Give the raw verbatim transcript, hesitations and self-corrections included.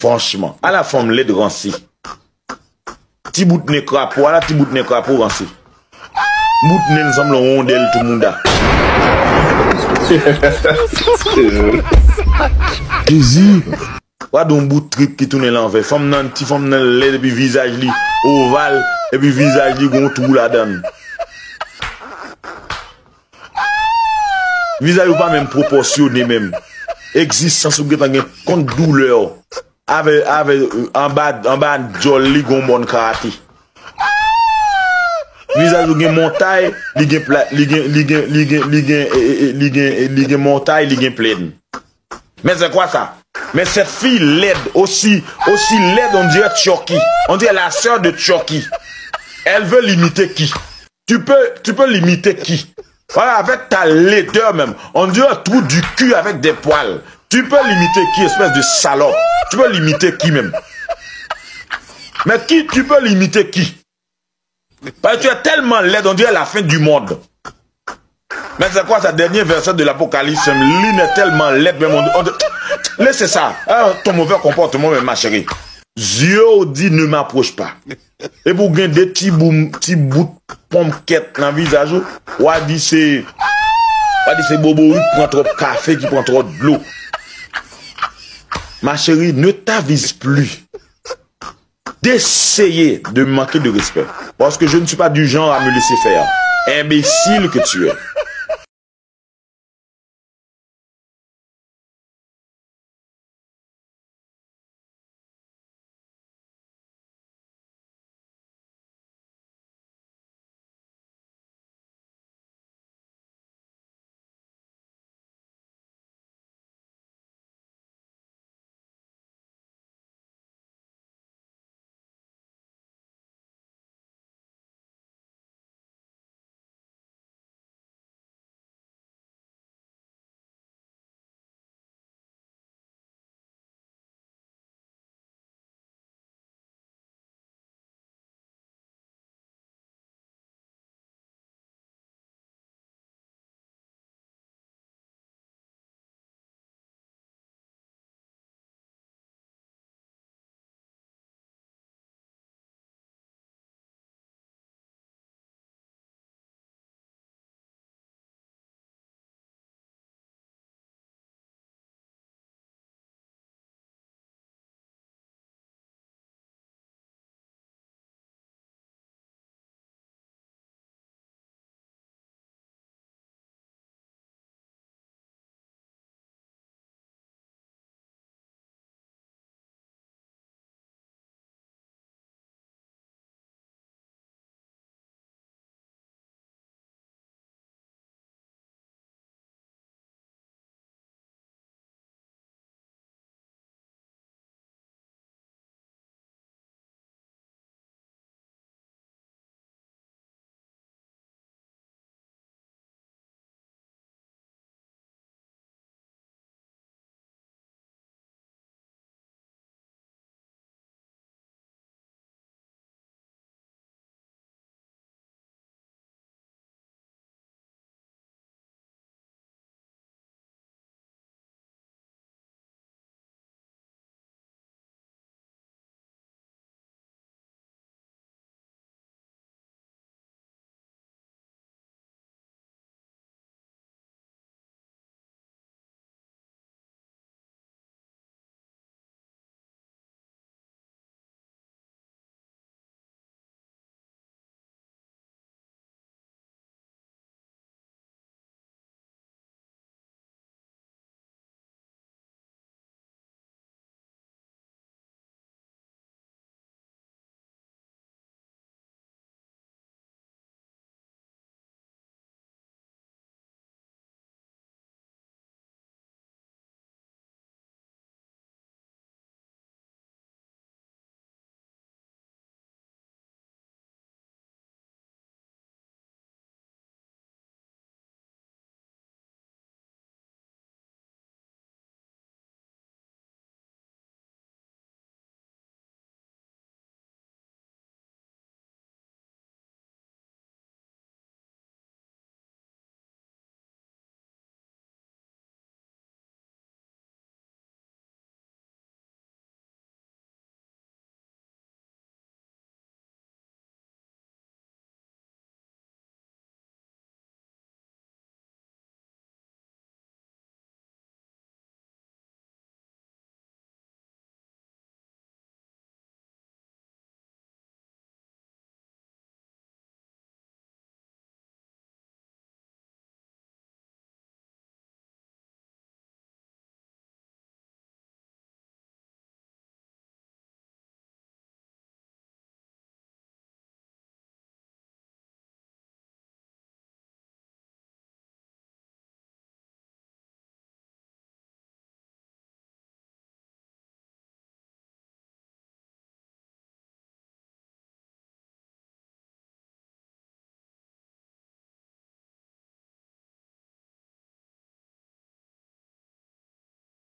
Franchman, ala fanm lèd ranse. Ti bout nen krapo, ala ti bout nen krapo ranse. Bout nen l sanble yon wondèl tou mouda. Jezi. Gade yon bout trip ki tounen lanvè. Fanm nan, ti fanm nan lèd epi vizaj li oval, epi vizaj li gon twou ladan l. Vizaj ou pa menm pwopòsyone menm. Egzistans ou gentan gen kont doulè w. Avè, avè, anba, anba djòl li gon bòn karate. Vizaj ou gen montay, li gen pla, li gen, li gen, li gen, li gen, e, e, e, li gen, e, li gen montay, li gen plèn. Mais c'est quoi ça? Mais cette fille laide, aussi, aussi laide, on dirait Chucky. On dirait la sœur de Chucky. Elle veut l'imiter qui? Tu peux, tu peux l'imiter qui? Voilà, avec ta laideur même. On dirait un trou du cul avec des poils. Tu peux l'imiter qui, espèce de salope? Tu peux l'imiter qui même? Mais qui, tu peux l'imiter qui? Parce que tu es tellement laide, on dirait la fin du monde. Mais c'est quoi ça, dernier verset de l'Apocalypse, li nèt tèlman lèd, men on, on, laissez ça, hein, ton mauvais comportement, même ma chérie. Zye w di ne m'approche pas. Epi w gen de ti boum, ti bout ponmkèt nan vizaj ou, w a di se, w a di se boborik pran twòp kafe ki pran twòp dlo. Ma chérie, ne t'avise plus d'essayer de manquer de respect. Parce que je ne suis pas du genre à me laisser faire. Imbécile que tu es.